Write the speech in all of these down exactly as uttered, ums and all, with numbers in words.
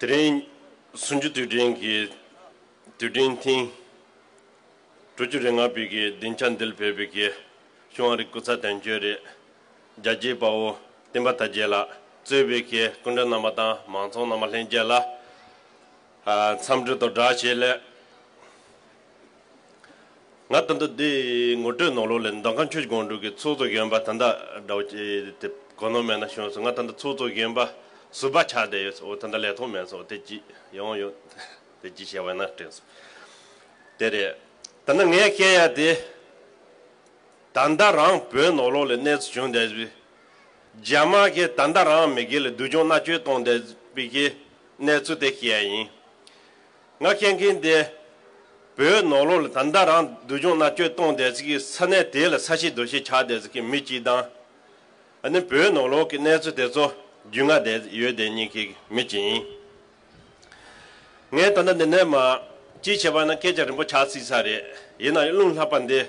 དེ་རིང་གསུམ་བཅུ་དུས་དྲན་གྱི་དུས་དྲན་ཐེངས་དྲུག་ཅུ་རེ་ལྔ་པའི་གི་སྡིངས་ཆ་འདིར་ཕེབས་པའི་གི་ཤོང་རིག་སྐུ་ཚབ་དོན་གཅོད་རེད། རྒྱལ་གཅེས་དཔའ་བོ་བསྟན་པ་དར་རྒྱས་ལགས་གཙོས་པའི་གི་སྐུ་མགྲོན་རྣམ་པ་དང་མང་ཚོགས་རྣམ་པ་ལྷན་རྒྱས་ལ་ཨ་འཚམས་འདྲི་དང་བཀྲ་ཤིས་བདེ་ལེགས། ང་ད་ལྟ་འདི་ངོ་སྤྲོད་ནང་ལོགས་ལ་མདོ་ཁམས་ཆུ་བཞི་སྒང་དྲུག་གི་ཚོགས་གཙོ་གཞོན་པ་ད་ལྟ་འདྲ་བོ་ཅིག་དེ་གོ་ནོར་མེད་ན་བྱུང་སོང་། ང་ད་ལྟ་ཚོགས་གཙོ་གཞོན་པ་ཟུར་པ་ཆགས་བསྡད་ཡོད། འོ་ད་ལྟ་ལས་ཐོག་མེད་སོང་། དེ་ཅི་ཡོང་ཡོད་དེ་ཅི་བྱས་པ་ན་དྲན་སོང་། དེ་རེད། ད་ནི་ངས་བཤད་ཡ་དེ། ད་ལྟ་རང་བོད་ནང་ལོགས་ལ་གནས་ཚུལ་བྱུང་བསྡད་པའི། རྒྱ་དམར་གྱིས་ད་ལྟ་རང་མི་སྒེར་ལ་སྡུག་སྦྱོང་མནར་གཅོད་གཏོང་བསྡད་པའི་གི་གནས་ཚུལ་དེ་བཤད་ཡ་ཡིན། ང་བཤད་མཁན་དེ། བོད་ནང་ལོགས་ལ་ད་ལྟ་རང་སྡུག་སྦྱོང་མནར་གཅོད་གཏོང་བསྡད་ས་གི་ས་གནས་དེ་ལ་ས་གཤིས་རྡོ་ཤིང་ཆགས་བསྡད་ས་གི་མི་གཅིག་དང་། ཨ་ནི་བོད་ནང་ལོགས་ཀྱི་གནས་ཚུལ་དེ་ཚོ་རྒྱུས་མངའ་དེ་ཡོད་བསྡད་མཁན་གྱི་མི་གཅིག་ཡིན། ངས་ད་ལྟ་འདི་ནས་མ་ཅི་བྱས་པ་ན་སྐད་ཆ་རིང་པོ་ཆགས་སྲིད་ས་རེད། ཡིན་ན་རླུང་ལྷགས་པ་འདི་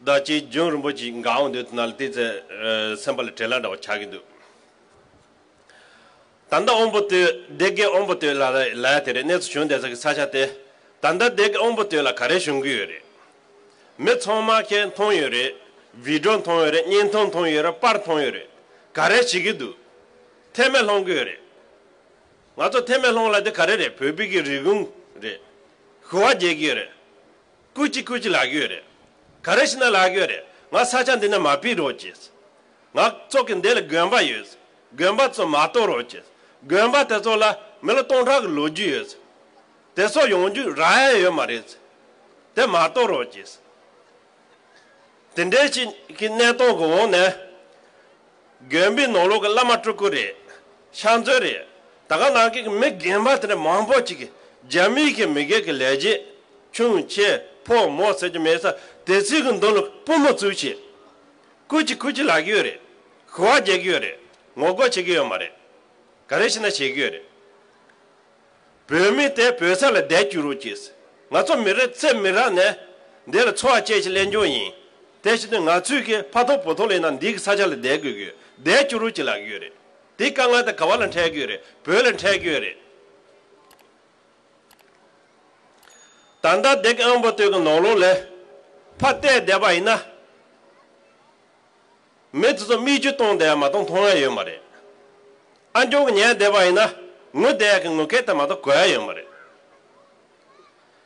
ད་ཅི་རྒྱུན་རིང་པོ་ཅིག་འགག་འོང་དུས་དེ་ན་ལ་དེ་ཚེ་སེམས་པ་ལ་བྲེལ་བ་འདྲ་བ་ཆགས་ཀྱི་འདུག་ད་ལྟ་དབོན་པོ་སྟོད་སྡེ་དགེ་དབོན་པོ་སྟོད་ལ་ལ་དེ་རེད། གནས་ཚུལ་བྱུང་བསྡད་ས་གི་ས་ཆ་དེ། ད་ལྟ་སྡེ་དགེ་དབོན་པོ་སྟོད་ལ་ག་རེ་བྱུང་གི་ཡོད་རེད། མི་ཚང་མ་ཁྱེད་མཐོང་ཡོད་རེད། བི་ཌི་ཡོ་མཐོང་ཡོད་རེད། བརྙན་ཐུང་མཐོང་ཡོད་རེད། པར་མཐོང་ཡོད་རེད། ག་རེ་བྱེད་ཀྱི་འདུག་ཐེ་མེད་སློང་གི་ཡོད་རེད། ང་ཚོ་ཐེ་མེད་སློང་ལ་དེ་ག་རེ་རེད། བོད་པའི་གི་རིག་གཞུང་རེད། ཤུ་བ་རྒྱག་གི་ཡོད་རེད། སྐུ་མཁྱེན་སྐུ་མཁྱེན་ལབ་ཀྱི་ཡོད་རེད། ག་རེ་བྱས་ན་ལབ་ཀྱི་ཡོད་རེད། ང་ས་ཆ་འདི་ནས་མ་ཕེབས་རོགས་གྱིས། ང་ཚོ་གི་འདི་ལ་དགོན་པ་ཡོད། དགོན་པ་ཚོ་མ་གཏོར་རོགས་གྱིས། དགོན་པ་དེ་ཚོ་ལ་མི་ལོ་སྟོང་ཕྲག་གི་ལོ་རྒྱུས་ཡོད། དེ་ཚོ་ཡོང་རྒྱུ་རག་ཡ་ཡོད་མ་རེད། དེ་མ་གཏོར་རོགས་གྱིས། དེ་འདྲའི་ཅིག་གི་གནས་སྟངས་ཀྱི་འོག་ནས། དགོན་པའི་ནང་ལོགས་ཀྱི་བླ་མ་སྤྲུལ་སྐུ་རེད། ཕྱག་མཛོད་རེད། ད་ག་ནང་བཞིན་གྱི་མི་རྒན་པ་དེ་འདྲ་མང་པོ་ཅིག་གིས་རྒྱ་མིའི་གི་མི་སྒེར་གྱི་ལས་བྱེད། ཆུང་ཆེ་ཕོ་མོ་ཟེར་རྒྱུ་མེད་ས་དེ་ཚོའི་གི་མདུན་ལ་པུས་མོ་བཙུགས་བྱས། སྐུ་མཁྱེན་སྐུ་མཁྱེན་ལབ་ཀྱི་ཡོད་རེད། ཤུ་བ་རྒྱག་གི་ཡོད་རེད། ངོ་རྒོལ་བྱེད་ཀྱི་ཡོད་མ་རེད། ག་རེ་བྱས་ན་བྱེད་ཀྱི་ཡོད་རེད། བོད་མི་དེ་བོད་ས་ལ་བསྡད་བཅུག་རོགས་གྱིས། ང་ཚོ་མི་རེ་ཚེ་མི་རབས་ནས་འདི་ལ་འཚོ་བ་སྐྱེལ་ཞིག་གླེང་རྒྱུ་ཡིན། དེ་བཞིན་དུ་ང་ཚོས་ཀྱི་ཕ་ཐོག་བུ་ཐོག་ལས་ན་འདི་གི་ས་ཆ་ལ་བསྡད་དགོས་ཀྱི་ཡོད། བསྡད་བཅུག་རོགས་གྱིས་ལབ་ཀྱི་ཡོད་རེད། དེ་དཀའ་ངལ་དེ་ག་བ་ལ་འཕྲད་ཀྱི་ཡོད་རེད། བོད་ལ་འཕྲད་ཀྱི་ཡོད་རེད། ད་ལྟ་སྡེ་དགེ་དབོན་པོ་སྟོད་ཀྱི་ནང་ལོགས་ལ་ཕར་བལྟས་བསྡད་པ་ཡིན་ན། མི་དེ་ཚོ་མིག་ཆུ་གཏོང་བསྡད་ཡ་མ་གཏོགས་མཐོང་ཡ་ཡོད་མ་རེད། ཨ་མཆོག་གི་ཉལ་བསྡད་པ་ཡིན་ན་ངུ་བསྡད་ཡ་གི་ངུ་སྐད་དེ་མ་གཏོགས་གོ་ཡ་ཡོད་མ་རེད།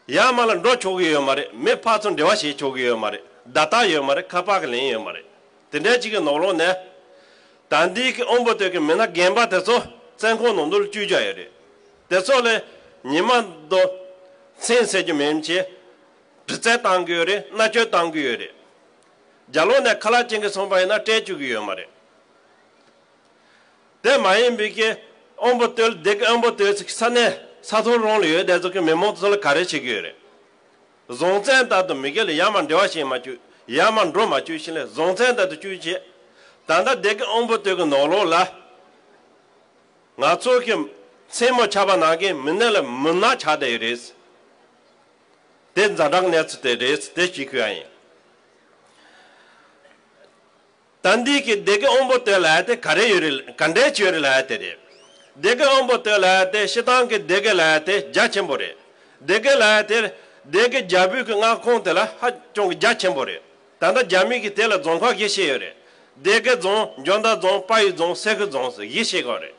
ཡར་མར་ལ་འགྲོ་ཆོག་གི་ཡོད་མ་རེད། མི་ཕར་ཚུར་འབྲེལ་བ་བྱེད་ཆོག་གི་ཡོད་མ་རེད། བརྡ་རྟགས་ཡོད་མ་རེད། ཁ་པར་གི་ལན་ཡོད་མ་རེད། དེ་འདྲའི་ཅིག་གི་ནང་ལོགས་ནས། ད་འདི་གི་དབོན་པོ་སྟོད་ཀྱི་མི་སྣ་རྒན་པ་དེ་ཚོ་བཙོན་ཁང་ནང་དུ་བཅུག་བཞག་ཡོད་རེད། དེ་ཚོ་ལ་ཉི་མ་དང་མཚན་ཟེར་རྒྱུ་མེད་མཁན་ཅིག་དྲི་རྩད་བཏང་གི་ཡོད་རེད། མནར་གཅོད་བཏང་གི་ཡོད་རེད། རྒྱ་ལོག་ནས་ཁ་ལག་ཅན་གྱི་སོང་པ་ཡིན་ན་སྤྲད་བཅུག་གི་ཡོད་མ་རེད། དེ་མ་ཡིན་པའི་གི་དབོན་པོ་སྟོད་སྡེ་དགེ་དབོན་པོ་སྟོད་ས་གནས་ས་ཐོག་རང་ལ་ཡོད་བསྡད་ཚོ་གི་མི་མང་ཚོ་ལ་ག་རེ་བྱེད་ཀྱི་ཡོད་རེད། བཟང་བཙན་ལྟར་དུ་མི་སྒེར་ལ་ཡར་མར་འབྲེལ་བ་བྱེད་མ་བཅུག་ཡར་མར་འགྲོ་མ་བཅུག་ཞིང་ལས་བཟང་བཙན་ལྟར་དུ་བཅུག་བྱས། ད་ལྟ་སྡེ་དགེ་དབོན་པོ་སྟོད་ཀྱི་ནང་ལོགས་ལ། ང་ཚོ་གི་མཚན་མོ་ཆགས་པ་ནང་གི་མི་སྣ་ལ་མུན་ནག་ཆགས་བསྡད་ཡོད་རེད། དེ་ཛ་དྲག་གནས་ཚུལ་དེ་རེད། དེ་ཅིག་ཁུལ་ཡང་ཡིན། ད་འདི་གི་སྡེ་དགེ་དབོན་པོ་སྟོད་ལ་ཡ་དེ་ག་རེ་ཡོད་རེད། ག་འདྲའི་ཅིག་ཡོད་རེད་ལ་ཡ་དེ་རེད། སྡེ་དགེ་དབོན་པོ་སྟོད་ལ་ཡ་དེ་སྤྱིར་བཏང་གི་སྡེ་དགེ་ལ་ཡ་དེ་རྒྱ་ཆེན་པོ་རེད། སྡེ་དགེ་ལ་ཡ་དེ་སྡེ་དགེ་རྒྱལ་པོའི་གི་མངའ་ཁོངས་དེ་ལ་ཧ་ཅང་གི་རྒྱ་ཆེན་པོ་རེད། ད་ལྟ་རྒྱ་མི་གི་དེ་ལ་རྫོང་ཁག་བཞི་ཤེས་ཡོད་རེད། སྡེ་དགེ་རྫོང་། འཇོ་མདའ་རྫོང་། དཔའ་ཡི་རྫོང་། སེ་ཁུ་རྫོང་ཟེར་བཞི་ཤེས་གི་རེད།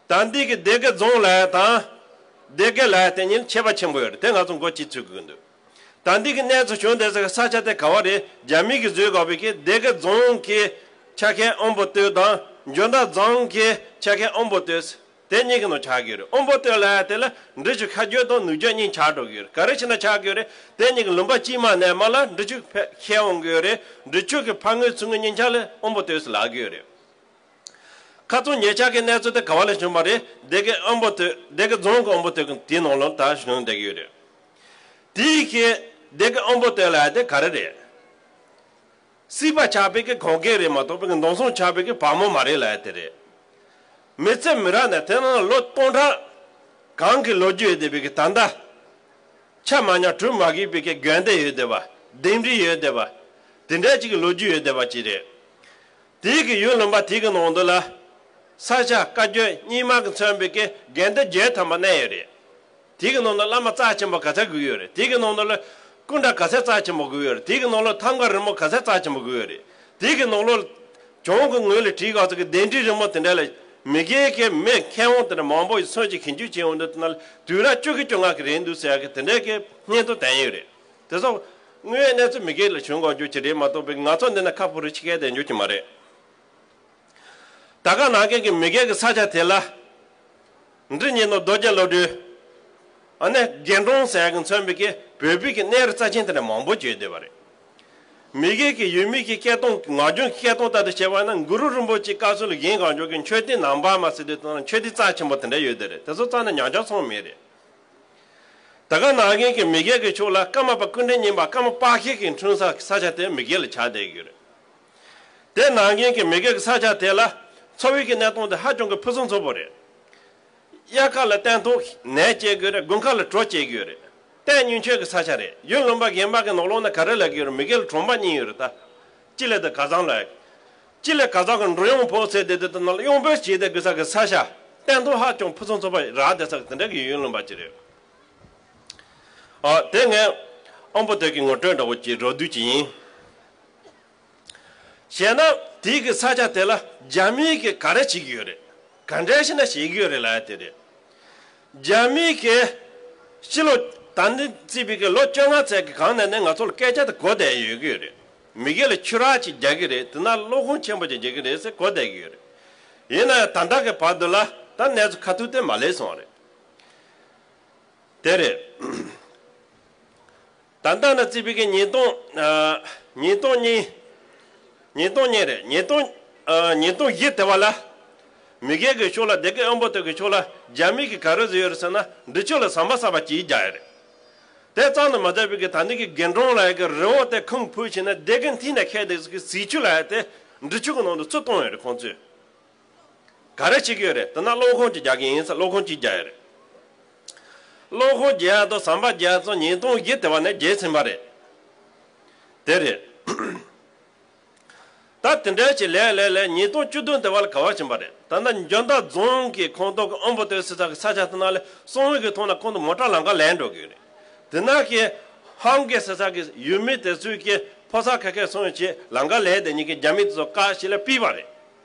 ད་འདི་གི་སྡེ་དགེ་རྫོང་ལ་ཡ་དང་། སྡེ་དགེ་ལ་ཡ་དེ་གཉིས་ཁྱད་པར་ཆེན་པོ་ཡོད་རེད། དེ་ང་ཚོ་མགོ་གཅིག་ཚོད་དགོས་འདུག་ད་འདི་གི་གནས་ཚུལ་བྱུང་བསྡད་ས་གི་ས་ཆ་དེ་ག་བ་རེད། རྒྱ་མི་གིས་བཟོས་དགོས་པའི་གི་སྡེ་དགེ་རྫོང་གི་ཆ་ཁའི་དབོན་པོ་སྟོད་དང་། འཇོ་མདའ་རྫོང་གི་ཆ་ཁའི་དབོན་པོ་སྟོད། དེ་གཉིས་ཀྱི་ནང་ཆགས་ཀྱི་ཡོད་རེད། དབོན་པོ་སྟོད་ལ་ཡ་དེ་ལ་འབྲི་ཆུ་ཁ་རྒྱུད་དང་ནུབ་རྒྱུད་གཉིས་ཆགས་འགྲོ་གི་ཡོད་རེད། ག་རེ་བྱས་ན་ཆགས་ཀྱི་ཡོད་རེད། དེ་གཉིས་ཀྱི་ལུང་པ་དཀྱིལ་མ་ནས་མར་ལ་འབྲི་ཆུ་ཕེ་ཁྱེར་འོང་གི་ཡོད་རེད། འབྲི་ཆུ་གི་ཕར་ངོས་ཚུར་ངོས་གཉིས་ཆ་ལ་དབོན་པོ་སྟོད་ཟེར་ལབ་ཀྱི་ཡོད་རེད། ཁ་ཚོན་ཉེ་ཆར་གྱི་གནས་ཚུལ་དེ་ག་བ་ལ་བྱུང་བ་རེད། སྡེ་དགེ་དབོན་པོ་སྟོད། སྡེ་དགེ་རྫོང་གི་དབོན་པོ་སྟོད་ཀྱི་དེའི་ནང་ལ་ད་བྱུང་བསྡད་ཀྱི་ཡོད་རེད། དེའི་གི་སྡེ་དགེ་དབོན་པོ་སྟོད་ལ་དེ་ག་རེ་རེད། སྲིད་པ་ཆགས་པའི་གི་གོ་སྐལ་རེད་མ་གཏོགས་པའི་གི་མདང་སང་ཆགས་པའི་གི་བ་མོ་མ་རེད་ལབ་ཡ་དེ་རེད། མི་ཚེ་མི་རབས་ནས་དེ་ནང་ལོ་སྟོང་ཕྲག་གང་གི་ལོ་རྒྱུས་ཡོད་བསྡད་པའི་གི་ད་ལྟ། ཆ་མ་ཉམས་དྲོད་མ་གིས་པའི་གི་དགོན་སྡེ་ཡོད་བསྡད་པ། ལྡེབས་རིས་ཡོད་བསྡད་པ། དེ་འདྲའི་ཅིག་གི་ལོ་རྒྱུས་ཡོད་བསྡད་པ་ཅིག་རེད། དེའི་གི་ཡུལ་ལུང་པ་དེའི་གི་ནང་དུ་ལ། ས་སྐྱ་བཀའ་བརྒྱུད་རྙིང་མ་གི་མཚོན་པའི་གི་དགེ་འདུན་བརྒྱད་ཐམ་པ་གནས་ཡོད་རེད། དེ་གི་ནང་ལ་བླ་མ་རྩ་ཆེན་པོ་ག་ཚད་དགོས་ཡོད་རེད། དེ་གི་ནང་ལ་སྐུ་འདྲ་ག་ཚད་རྩ་ཆེན་པོ་དགོས་ཡོད་རེད། དེ་གི་ནང་ལ་ཐང་ག་རི་མོ་ག་ཚད་རྩ་ཆེན་པོ་དགོས་ཡོད་རེད། དེ་གི་ནང་ལ་གྱང་གི་ངོས་ལ་བྲིས་ག་ཚོད་ཀྱི་གདན་ཁྲི་རིང་མོ་དེ་འདྲ་ལ་མི་སྒེར་གྱི་མི་མཁས་དབང་དེ་འདྲ་མང་པོ་ཡིས་ཚོན་གྱིས་གྱོན་རྒྱུ་བྱས་འོང་དུས་དེ་ན་ལ་དུས་རབས་བཅུ་དགུ་བཅོ་ལྔ་གི་རེད་འདུག་ཟེར་ཡ་གི་དེ་འདྲ་གི་བརྙན་ཐུང་བསྟན་ཡོད་རེད། དེ་ཚོ་དངོས་ཡོད་གནས་ཚུལ་མི་སྒེར་ལ་བྱུང་དགོས་རྒྱུ་ཅི་རེད་མ་གཏོགས་པའི་ང་ཚོ་འདི་ན་ཁ་ཕོ་རུ་ཕྱི་སྐད་བསྟན་རྒྱུ་ཅི་མ་རེད། ད་ག་ནང་བཞིན་གྱི་མི་སྒེར་གྱི་ས་ཆ་དེ་ལ། འབྲི་ཉིན་ནོ་རྡོ་རྗེ་བློ་གྲོས། ཨ་ནི་དགེ་འབྲོང་ཟེར་ཡ་གི་མཚོན་པའི་གི་བོད་བོད་ཀྱི་གནས་རི་རྩ་ཆེན་དེ་འདྲ་མང་པོ་བརྗོད་བསྡད་པ་རེད། མི་སྒེར་གྱི་ཡུལ་མི་གི་སྐད་གཏོང་ངག་རྒྱུན་གྱི་སྐད་གཏོང་ལྟར་དུ་བྱས་པ་ན་གུ་རུ་རིན་པོ་ཆེ་བཀའ་སྲོལ་ལ་གཞན་གང་འཇོག་གི་མཆོད་རྟེན་ནང་པ་མ་ཟེར་དུས་དང་མཆོད་རྟེན་རྩ་ཆེན་པོ་དེ་འདྲ་ཡོད་དེ་རེད། དེ་ཚོ་རྩ་ནས་ཉམས་ཆག་སོང་མེད་རེད། ད་ག་ནང་བཞིན་གྱི་མི་སྒེར་གྱི་ཕྱོགས་ལ་ཀརྨ་པ་སྐུ་ཕྲེང་རྙིང་པ་ཀརྨ་པ་ཤེས་ཀྱི་འཁྲུངས་ས་ས་ཆ་དེ་མི་སྒེར་ལ་ཆགས་བསྡད་ཡོད་རེད། དེ་ནང་བཞིན་གྱི་མི་སྒེར་གྱི་ས་ཆ་དེ་ལ་འཚོ་བའི་གི་གནས་སྟངས་དེ་ཧ་ཅང་གི་ཕུན་སུམ་ཚོགས་པོ་རེད། དབྱར་ཁ་ལ་སྟོན་ཐོག་ནས་སྐྱེལ་དགོས་རེད། དགུན་ཁ་ལ་གྲོ་སྐྱེལ་དགོས་རེད། སྟོན་ཉུང་ཤོས་ཀྱི་ས་ཆ་རེད། ཡུལ་ལུང་པ་རྒན་པ་གི་ནང་ལོགས་ན་ག་རེ་ལབ་ཀྱི་ཡོད་རེད། མི་སྒེར་ལ་གྲོང་པ་གཉིས་ཡོད་རེད་ད། སྤྱི་ལེ་དང་ག་ཚང་ལ། སྤྱི་ལེ་ག་ཚང་གི་འབྲི་གཡང་ཕོག་ཚེ་དེ་དེ་དེ་ནང་ལ་གཡང་འབོད་བྱས་ཏེ་དགོས་ས་གི་ས་ཆ། སྟོན་ཐོག་ཧ་ཅང་ཕུན་སུམ་ཚོགས་པ་རག་བསྡད་ས་གི་དེ་འདྲ་གི་ཡུལ་ལུང་པ་ཅིག་རེད། ཨ་དེ་ངས་ཨམ་བུ་སྟོད་ཀྱི་ངོ་སྤྲོད་འདྲ་བོ་ཅིག་རོ་བསྡུས་ཅིག་ཡིན། བྱས་ན་དེའི་གི་ས་ཆ་དེ་ལ་རྒྱ་མིས་གི་ག་རེ་བྱེད་ཀྱི་ཡོད་རེད། ག་འདྲ་ཞིག་ན་བྱེད་ཀྱི་ཡོད་རེད་ལབ་ཡ་དེ་རེད། རྒྱ་མིས་གི་ཕྱི་ལོ་ད་ནི་བརྩིས་པའི་གི་ལོ་བཅོ་ལྔ་ཙམ་གི་གང་ནས་ནས་ང་ཚོ་ལ་སྐད་ཆ་དེ་གོ་བསྡད་ཡོད་ཀྱི་ཡོད་རེད། མི་སྒེར་ལ་ཆུ་རགས་ཅིག་རྒྱག་གི་རེད། དེ་ན་གློག་ཁུངས་ཆེན་པོ་ཅིག་རྒྱག་གི་རེད་ཟེར་གོ་བསྡད་ཀྱི་ཡོད་རེད། ཡིན་ན་ཡང་ད་ལྟ་གི་བར་དུ་ལ་ད་གནས་ཚུལ་ཁ་ཐུག་དེ་མ་སླེབས་སོང་བ་རེད། དེ་རེད། ད་ལྟ་ན་བརྩིས་པའི་གི་ཉིས་སྟོང་ཨ། ཉིས་སྟོང་གཉིས། ཉིས་སྟོང་གཉིས་རེད། ཉིས་སྟོང་ཨ། ཉིས་སྟོང་བཞི་དེ་བ་ལ། མི་སྒེར་གྱི་ཕྱོགས་ལ་སྡེ་དགེ་ཨམ་བུ་སྟོད་ཀྱི་ཕྱོགས་ལ་རྒྱ་མི་གི་ག་རེ་བཟོས་ཡོད་རེད་ཟེར་ན་འབྲི་ཆུ་ལ་ཟམ་པ་གསར་པ་གཅིག་རྒྱག་ཡོད་རེད། དེ་ཙམ་དུ་མ་ཟད་པའི་གི་ད་ནི་གི་དགེ་འབྲོང་ལ་ཡ་གི་རི་བོ་དེ་ཁུངས་ཕུལ་བྱས་ན་སྡེ་དགེ་མཐིལ་ནས་ཁད་དེ་གི་ཟིལ་ཆུ་ལ་ཡ་དེ་འབྲི་ཆུ་གི་ནང་དུ་ཚུར་གཏོང་ཡོད་རེད་ཁོང་ཚོས། ག་རེ་བྱེད་ཀྱི་ཡོད་རེད། དེ་ན་གློག་ཁུངས་ཅིག་རྒྱག་གི་ཡིན་ཟེར་གློག་ཁུངས་ཅིག་རྒྱག་ཡོད་རེད། གློག་ཁུངས་རྒྱག་ཡ་དང་ཟམ་པ་རྒྱག་ཡ་ཚོ་ཉིས་སྟོང་བཞི་དེ་བ་ནས་བརྗེད་ཟིན་པ་རེད། དེ་རེད། ད་དེ་འདྲའི་ཅིག་ལས་ལས་ལས་ཉིས་སྟོང་བཅུ་བདུན་དེ་བ་ལ་ག་བ་ཕྱིན་པ་རེད། ད་ནི་འཇོ་མདའ་རྫོང་གི་ཁོངས་གཏོགས་ཀྱི་ཨམ་བུ་སྟོད་ཟེར་ས་གི་ས་ཆ་དེ་ན་ལས་གསང་བའི་གི་ཐོག་ན་ཁོང་ཚོ་མོ་ཊ་ལམ་ཁ་ལས་འགྲོ་གི་ཡོད་རེད། དེ་ན་གི་ཧང་གེ་ཟེར་ས་གི་ཡུལ་མི་དེ་ཚོས་གི་ཕོ་གསར་ཁ་ཁའི་སོང་ཡོད་ཅེས་ལམ་ཁ་ལས་དེ་ཉིད་ཀྱི་རྒྱ་མི་དེ་ཚོ་བཀག་ཞིག་ལ་ཕུད་པ་རེད།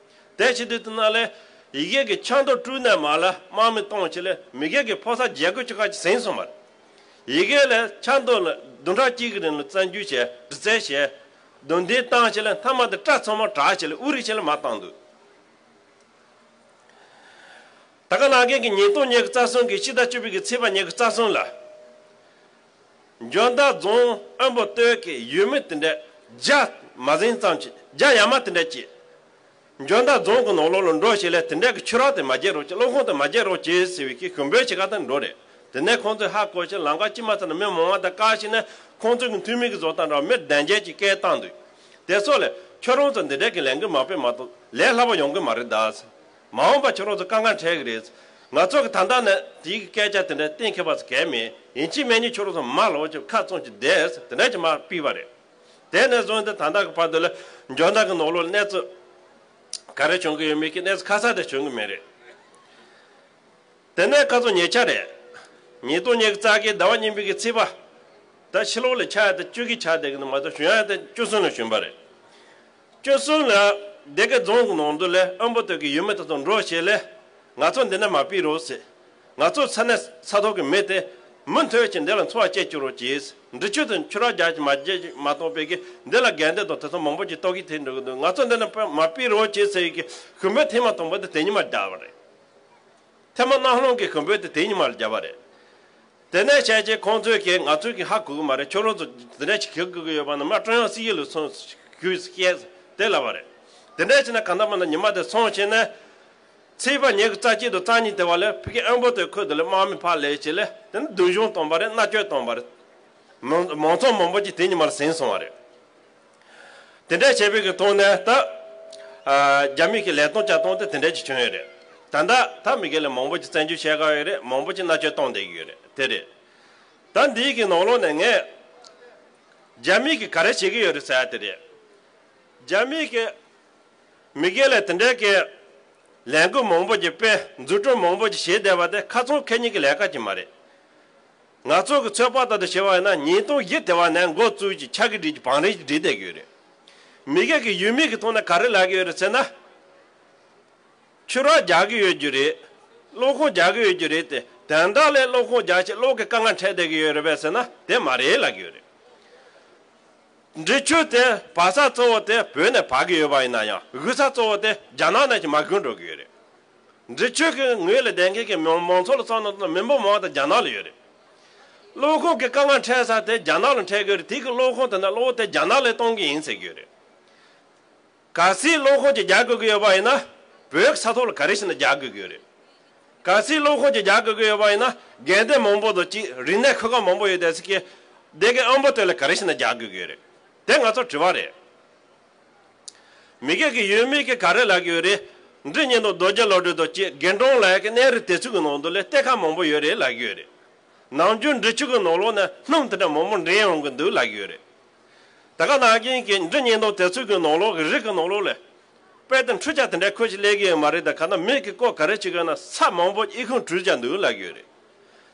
དེ་བྱེད་དུས་དེ་ན་ལས་ཡི་གེ་གི་ཆབ་མདོ་དཀྲུག་ནས་མ་ལ་དམག་མི་གཏོང་ཆེད་ལས་མི་སྒེར་གྱི་ཕོ་གསར་བརྒྱད་དགུ་ཅིག་ཁ་ཅིག་ཟིན་སོང་བ་རེད། ཡི་གེ་ལས་ཆབ་མདོ་ལ་བདུན་ཕྲག་གཅིག་གི་རིང་ལ་བཙན་འཛུལ་བྱས་འདྲི་རྩད་བྱས། རྡུང་རྡེག་བཏང་བྱས་ལས་མཐའ་མ་དེ་སྐྲ་ཚང་མ་བྲེགས་བྱས་ལས་དབུ་རིག་བྱས་ལས་མར་བཏང་འདུག་ད་ག་ནང་བཞིན་གྱི་ཉིས་སྟོང་ཉི་ཤུ་རྩ་གསུམ་གྱི་ཕྱི་ཟླ་བཅུ་པའི་གི་ཚེས་པ་ཉི་ཤུ་རྩ་གསུམ་ལ། འཇོ་མདའ་རྫོང་ཨམ་བུ་སྟོད་ཀྱི་ཡུལ་མི་དེ་འདྲ་བརྒྱ་མ་ཟིན་ཙམ་ཅིག་བརྒྱ་ཡར་མར་དེ་འདྲ་ཅིག་འཇོ་མདའ་རྫོང་གི་ནང་ལོགས་ལ་འགྲོ་བྱས་ལས་དེ་འདྲ་གི་ཆུ་རགས་དེ་མ་རྒྱག་རོགས་བྱེད། གློག་ཁུངས་དེ་མ་རྒྱག་རོགས་བྱེད་ཟེར་བའི་གི་ཞུ་འབོད་བྱེད་ག་དང་འགྲོ་རེད། དེ་ནས་ཁོང་ཚོས་ཧ་གོ་བྱས་ལམ་ཁ་དཀྱིལ་མ་ཚང་ན་མི་མང་བ་དང་བཀག་ཤིང་ནས་ཁོང་ཚོ་གི་འཐུས་མི་གི་བཟོ་སྟངས་འདྲ་བ་མི་བདུན་བརྒྱད་ཀྱིས་སྐད་བཏང་འདུག་དེ་སོགས་ལས་ཁྱོད་རང་ཚོ་འདི་འདྲ་གི་ལས་འགུལ་མ་སྤེལ་མ་གཏོགས་ལས་སླ་པོ་ཡོང་གི་མ་རེད་ད། མ་འོངས་པ་ཁྱོད་རང་ཚོ་དཀའ་ངལ་འཕྲད་གི་རེད། ང་ཚོ་གི་ད་ལྟ་ནས་དེའི་སྐད་ཆ་དེ་འདྲ་གཏན་འཁེལ་བ་ཟེར་གང་ཡང་མེད། ཡིན་གཅིག་མིན་གཉིས་ཁྱོད་རང་ཚོ་མར་ལོག་ཅིག་ཁ་བཙུམ་ཅིག་བསྡད་ཟེར་དེ་འདྲ་ཅིག་མར་ཕུད་པ་རེད། དེ་ནས་བཟུང་སྟེ་ད་ལྟ་གི་བར་དུ་ལ་འཇོ་མདའ་གི་ནང་ལོགས་ལ་གནས་ཚུལ་ག་རེ་བྱུང་གི་ཡོད་མེད་ཀྱི་གནས་ཚུལ་ཁ་གསལ་དེ་བྱུང་གི་མེད་རེད། དེ་ནས་ཁ་སང་ཉེ་ཆར་རེད། ཉིས་སྟོང་ཉི་ཤུ་རྩ་བརྒྱད་ཟླ་བ་གཉིས་པའི་གི་ཚེས་པ། ད་ཕྱི་ལོགས་ལ་ཆགས་ཡ་དེ་བཅུ་གི་ཆགས་བསྡད་གི་འདུག་མ་གཏོགས་བྱུང་ཡ་དེ་བཅུ་གསུམ་ལ་བྱུང་བ་རེད། བཅུ་གསུམ་ལ་སྡེ་དགེ་རྫོང་གི་ནང་དུ་ལས་ཨམ་བུ་སྟོད་ཀྱི་ཡུལ་མི་དེ་ཚོ་འགྲོ་བྱས་ལས། ང་ཚོ་འདི་ནས་མ་ཕུད་རོགས་ཟེར། ང་ཚོ་ས་གནས་ས་ཐོག་གི་མི་དེ་མུ་མཐུད་ཀྱིས་འདི་ལ་འཚོ་བ་སྐྱེལ་བཅུག་རོགས་གྱིས། འབྲི་ཆུ་དང་ཆུ་རགས་རྒྱག་གི་མ་བརྗེད་མ་གཏོགས་པའི་གི་འདི་ལ་དགོན་སྡེ་དང་དེ་ཚོ་མང་པོ་ཅིག་གཏོར་གི་ཐེབས་འགྲོ་གི་འདུག་ང་ཚོ་འདི་ནས་མ་ཕུད་རོགས་གྱིས་ཟེར་ཡི་གི་ཞུ་འབོད་ཐེངས་མ་དང་པོ་དེ་དེ་ཉིན་མར་བརྒྱབ་པ་རེད། ཐེངས་མ་གནམ་ལྷུང་གི་ཞུ་འབོད་དེ་དེ་ཉིན་མར་བརྒྱབ་པ་རེད། དེ་ནས་བྱས་རྗེས་ཁོང་ཚོས་ཀྱིས་ང་ཚོས་ཀྱིས་ཧ་གོ་གི་མ་རེད། ཁྱོད་རང་ཚོ་དེ་འདྲ་ཞིག་གི་དགོས་ཀྱི་ཡོད་པ་ན་མར་ཀྲུང་དབྱང་སྲིད་གཞུང་ལ་སོང་ཞུས་བཤད་དེ་ལབ་པ་རེད། དེ་འདྲ་བྱས་ན་གང་ལྟར་མ་ན་ཉི་མ་དེ་སོང་བྱས་ནས། ཚེས་པ་ཉི་ཤུ་རྩ་གཅིག་དང་རྩ་གཉིས་དེ་བ་ལས་ཕ་གི་ཨམ་བུ་སྟོད་ཁུལ་དེ་ལ་དམག་མི་ཕར་སླེབས་བྱས་ལས་དེ་ནས་སྡུག་སྦྱོང་བཏང་བ་རེད། མནར་གཅོད་བཏང་བ་རེད། མང་མང་ཚོགས་མང་པོ་ཅིག་དེ་ཉིན་མར་ཟིན་སོང་བ་རེད། དེ་འདྲ་བྱས་པའི་གི་ཐོག་ནས་ད། ཨ། རྒྱ་མི་གི་ལས་སྟངས་བྱ་སྟངས་དེ་དེ་འདྲ་ཅིག་བྱུང་ཡོད་རེད། ད་ལྟ་ད་མི་སྒེར་ལ་མང་པོ་ཅིག་བཙན་འཛུལ་བྱས་ག་ཡོད་རེད། མང་པོ་ཅིག་མནར་གཅོད་བཏང་བསྡད་ཀྱི་ཡོད་རེད། དེ་རེད། ད་འདིའི་གི་ནང་ལོགས་ནས་ངས་རྒྱ་མི་གི་ག་རེ་བྱེད་ཀྱི་ཡོད་རེད་ཟེར་ཡ་དེ་རེད། རྒྱ་མི་གི་མི་སྒེར་ལ་དེ་འདྲའི་གི་ལས་འགུལ་མང་པོ་ཅིག་སྤེལ། འཛུགས་སྐྲུན་མང་པོ་ཅིག་བྱས་བསྡད་པ་དེ་ཁ་ཚོན་ཁེལ་མཁན་གྱི་ལས་ཀ་ཅིག་མ་རེད། ང་ཚོ་གི་ཚོད་དཔག་ལྟར་དུ་བྱས་པ་ཡིན་ན། ཉིས་སྟོང་བཞི་དེ་བ་ནས་འགོ་བཙུགས་ཀྱི་ཆ་གི་སྒྲིག་གི་བང་རིམ་ཅིག་སྒྲིག་བསྡད་ཀྱི་ཡོད་རེད། མི་སྒེར་གྱི་ཡུལ་མི་གི་ཐོག་ནས་ག་རེ་ལབ་ཀྱི་ཡོད་རེད་ཟེར་ན། ཆུ་རགས་རྒྱག་གི་ཡོད་རྒྱུ་རེད། གློག་ཁུངས་རྒྱག་གི་ཡོད་རྒྱུ་རེད་དེ། དོན་དག་ལ་གློག་ཁུངས་རྒྱག་ཆེད་གློག་གི་དཀའ་ངལ་འཕྲད་བསྡད་ཀྱི་ཡོད་རེད་པས་ཟེར་ན། དེ་མ་རེད་ལབ་ཀྱི་ཡོད་རེད། འབྲི་ཆུ་དེ་འབབ་ས་གཙོ་བོ་དེ་བོད་ནས་འབབ་ཀྱི་ཡོད་པ་ཡིན་ན་ཡང་། གཡུག་ས་གཙོ་བོ་དེ་རྒྱ་ནག་ནས་ཀྱི་མར་གྱོན་འགྲོ་གི་ཡོད་རེད། འབྲི་ཆུ་གི་ངོས་ལ་བསྡད་མཁན་གྱི་མང་མང་ཚོགས་ལ་བསམ་བློ་བཏང་ན། མི་འབོར་མང་བ་དེ་རྒྱ་ནག་ལ་ཡོད་རེད། གློག་ཁུངས་ཀྱི་དཀའ་ངལ་འཕྲད་ས་དེ་རྒྱ་ནག་ལ་འཕྲད་ཀྱི་ཡོད་རེད། དེ་གི་གློག་ཁུངས་དེ་ནས་གློག་དེ་རྒྱ་ནག་ལ་གཏོང་གི་ཡིན་ཟེར་གྱི་ཡོད་རེད། གལ་སྲིད་གློག་ཁུངས་ཅིག་རྒྱག་དགོས་ཀྱི་ཡོད་པ་ཡིན་ན། བོད་ས་ཐོག་ལ་ག་རེ་བྱས་ནས་རྒྱག་དགོས་ཀྱི་ཡོད་རེད། གལ་སྲིད་གློག་ཁུངས་ཅིག་རྒྱག་དགོས་ཀྱི་ཡོད་པ་ཡིན་ན། དགོན་སྡེ་མང་པོ་དང་གཅིག་རིག་གནས་ཁུལ་ཁག་མང་པོ་ཡོད་དེ་ཚོ་གི་སྡེ་དགེ་དབོན་པོ་དེ་ལ་ག་རེ་བྱས་ནས་རྒྱག་དགོས་ཀྱི་ཡོད་རེད། དེ་ང་ཚོར་དྲི་བ་རེད། མི་སྒེར་གྱི་ཡུལ་མི་གིས་ག་རེ་ལབ་ཀྱི་ཡོད་རེད། འབྲི་ཉིན་ཐོ་རྡོ་རྗེ་བློ་གྲོས་དང་གཅིག་དགེ་འབྲོང་ལ་ཡ་གི་གནས་རི་དེ་ཚོ་གི་ནང་དུ་ལ་གཏེར་ཁ་མང་པོ་ཡོད་རེད་ལབ་ཀྱི་ཡོད་རེད། ནམ་རྒྱུན་འབྲི་ཆུ་གི་ནང་ལོགས་ནས་སྣུམ་དེ་འདྲ་མང་པོ་འདྲེན་ཡོང་གི་འདུག་ལབ་ཀྱི་ཡོད་རེད། ད་ག་ནང་བཞིན་གྱི་འབྲི་ཉིན་ཐོ་དེ་ཚོ་གི་ནང་ལོགས་ཀྱི་རི་གི་ནང་ལོགས་ལ། དཔེ་དེ་འཕྲུལ་ཆས་དེ་འདྲ་ཁོ་ཅིག་སླེབས་ཀྱི་ཡོད་མ་རེད། ད་ག་ན་མི་གི་སྐོར་ག་རེ་བྱེད་དགོས་ན། ས་མང་པོ་ཨི་ཁུང་བྲུས་བཞག་འདུག་ལབ་ཀྱི་ཡོད་རེད།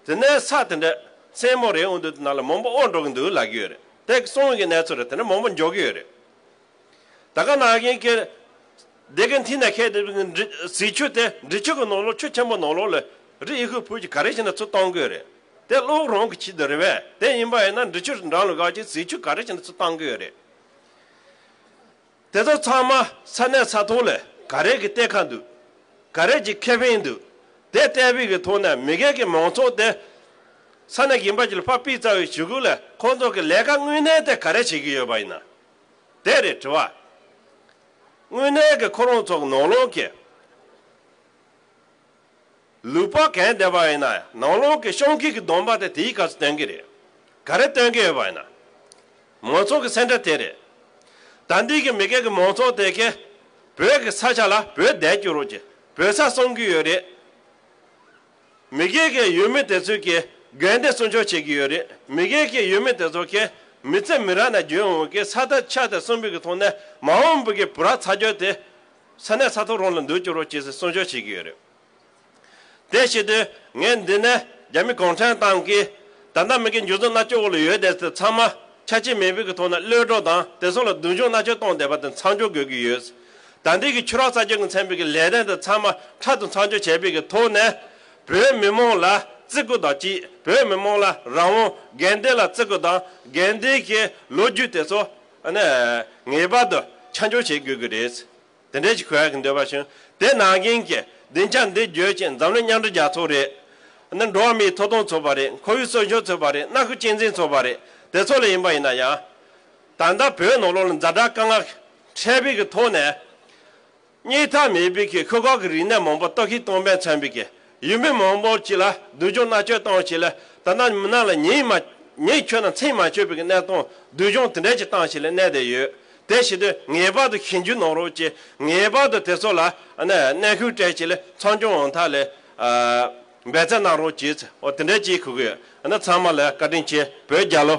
དེ་ནས་ས་དེ་འདྲ་སེན་མོ་རེད་འོང་དུས་དེ་ནང་ལ་མང་པོ་ཨོ་འགྲོ་གི་འདུག་ལབ་ཀྱི་ཡོད་རེད། དེ་གསུང་གི་གནས་ཚུལ་རེད། དེ་འདྲ་མང་པོ་འབྱོར་གྱི་ཡོད་རེད། ད་ག་ནང་བཞིན་གྱི་སྡེ་དགེ་མཐིལ་ནས་ཁད་དེ་གི་ཟིལ་ཆུ་དེ་འབྲི་ཆུ་གི་ནང་ལོགས། ཆུ་ཆེན་པོ་ནང་ལོགས་ལ་རི་ཨི་ཁུང་བྲུས་ཀྱི་ག་རེ་བྱས་ནས་ཚུར་བཏང་གི་ཡོད་རེད། དེ་གློག་རང་གི་ཆེད་དུ་རེད་པས། དེ་ཡིན་པ་ཡིན་ན་འབྲི་ཆུ་འགྲམ་ལ་བཞག་ཅིག་ཟིལ་ཆུ་ག་རེ་བྱས་ནས་ཚུར་བཏང་གི་ཡོད་རེད། དེ་ཚོ་ཚང་མ་ས་གནས་ས་ཐོག་ལ་ག་རེ་གི་གཏེར་ཁ་འདུག་ག་རེ་གི་ཁེ་ཕན་འདུག་དེ་བལྟས་པའི་གི་ཐོག་ནས་མི་སྒེར་གྱི་མང་ཚོགས་དེ་ས་གནས་གཞན་པ་ཅིག་ལ་ཕར་ཕུད་ཚར་བའི་གཞུག་གུ་ལ་ཁོང་ཚོ་གི་ལས་ཀ་དངོས་གནས་དེ་ག་རེ་བྱེད་ཀྱི་ཡོད་པ་ཡིན་ན། དེ་རེད་དྲི་བ། དངོས་གནས་ཀྱི་ཁོ་རང་ཚོ་གི་ནང་ལོགས་ཀྱི་ལུག་པ་གན་བསྡད་པ་ཡིན་ན། ནང་ལོགས་ཀྱི་ཤོང་ཁུལ་གྱི་སྡོམ་པ་དེ་དེའི་སྐབས་སུ་སྟོན་གྱི་རེད། ག་རེ་སྟོན་གྱི་ཡོད་པ་ཡིན་ན། མང་ཚོགས་ཀྱི་སེམས་ཁྲལ་དེ་རེད། ད་འདི་གི་མི་སྒེར་གྱི་མང་ཚོགས་དེ་གས་བོད་ཀྱི་ས་ཆ་ལ་བོད་བསྡད་རྒྱུ་རོགས་ཀྱི་བོད་ས་བསམ་གྱི་ཡོད་རེད། མི་སྒེར་གྱི་ཡུལ་མི་དེ་ཚོས་ཀྱི་དགོན་སྡེ་སྲུང་སྐྱོབ་བྱེད་ཀྱི་ཡོད་རེད། མི་སྒེར་གྱི་ཡུལ་མི་དེ་ཚོ་གི་མི་ཚེ་མི་རབས་ནས་རྒྱུན་ཡོང་གི་ས་མཐའ་ཆ་དེ་གསུམ་པའི་གི་ཐོག་ནས་མ་འོངས་པའི་གི་བུ་རབས་ཚ་རྒྱུད་དེ་ས་གནས་ས་ཐོག་རང་ལ་འདུག་རྒྱུ་རོགས་ཅེས་སྲུང་སྐྱོབ་བྱེད་ཀྱི་ཡོད་རེད། དེ་བྱེད་དུས་ངས་འདི་ནས་རྒྱ་མི་གུང་ཁྲན་ཏང་གིས་ད་ལྟ་མི་སྒེར་འཇུ་བཟུང་མནར་གཅོད་འོག་ལ་ཡོད་དེ་ཚོ་ཚང་མ་ཆ་རྐྱེན་མེད་པའི་གི་ཐོག་ནས་གློད་གྲོལ་དང་། དེ་ཚོ་ལ་སྡུག་སྦྱོང་མནར་གཅོད་གཏོང་བསྡད་པ་དེ་མཚམས་འཇོག་དགོས་ཀྱི་ཡོད། ད་ལྟའི་གི་ཆུ་རགས་གསར་བརྗེ་གི་མཚན་པའི་གི་ལས་དོན་དེ་ཚང་མ་འཕྲལ་དུ་མཚམས་འཇོག་བྱས་པའི་གི་ཐོག་ནས། བོད་མི་མང་ལ་བརྩི་བཀུར་དང་གཅིག་བོད་མི་མང་ལ་རང་དབང་། དགོན་སྡེ་ལ་བརྩི་བཀུར་དང་། དགོན་སྡེ་གི་ལོ་རྒྱུས་དེ་ཚོ་ཨ་ནི་ངེས་པར་དུ་ཆ་འཇོག་བྱེད་དགོས་ཀྱི་རེད། དེ་འདྲས་ཅིག་གོ་ཡག་གི་འདོད་པ་བྱུང་། དེ་ནང་བཞིན་གྱི་སྡིངས་ཆ་འདི་བརྗོད་ཅིང་འཛམ་གླིང་མཉམ་འབྲེལ་རྒྱལ་ཚོགས་རེད། ཨ་ནི་འགྲོ་བ་མིའི་ཐོབ་ཐང་ཚོགས་པ་རེད། ཁོར་ཡུག་སྲུང་སྐྱོབ་ཚོགས་པ་རེད། མནའ་ཁུལ་གཅེས་འཛིན་ཚོགས་པ་རེད། དེ་ཚོ་ལ་ཡིན་པ་ཡིན་ན་ཡང་། ད་ལྟ་བོད་ནང་ལོགས་ལ་ཛ་དྲག་དཀའ་ངལ་འཕྲད་པའི་གི་ཐོག་ནས། སྙིང་ཐག་མེད་པའི་གི་ཤོག་ཁག་གི་རིག་གནས་མང་པོ་གཏོར་བཤིག་གཏོང་མཁན་མཚོན་པའི་གི་ཡུལ་མི་མང་པོ་ཅིག་ལ་སྡུག་སྦྱོང་མནར་གཅོད་བཏང་ཞིག་ལ། ད་ལྟ་མི་ནང་ལ་ཉིན་མ་ཉིན་འཁྱོལ་ན་མཚན་མ་འཁྱོལ་བའི་གི་གནས་སྟངས། སྡུག་སྦྱོང་དེ་འདྲ་ཅིག་བཏང་ཞིག་ལ་གནས་བསྡད་ཡོད། དེ་བྱེད་དུས་ངེས་པར་དུ་ཞིབ་འཇུག་གནང་རོགས་གྱིས། ངེས་པར་དུ་དེ་ཚོ་ལ་ཨ་ནི་གནོན་ཤུགས་སྤྲད་ཞིག་ལ་མཚམས་སྦྱོང་འོང་ཐབས་ལ་ཨ་འབད་བརྩོན་གནང་རོགས་གྱིས། འོ་དེ་འདྲ་ཅིག་གོ་གི་ཡོད། ཨ་ནི་ཚང་མ་ལ་བཀའ་དྲིན་ཆེ། བོད་རྒྱལ་ལོ།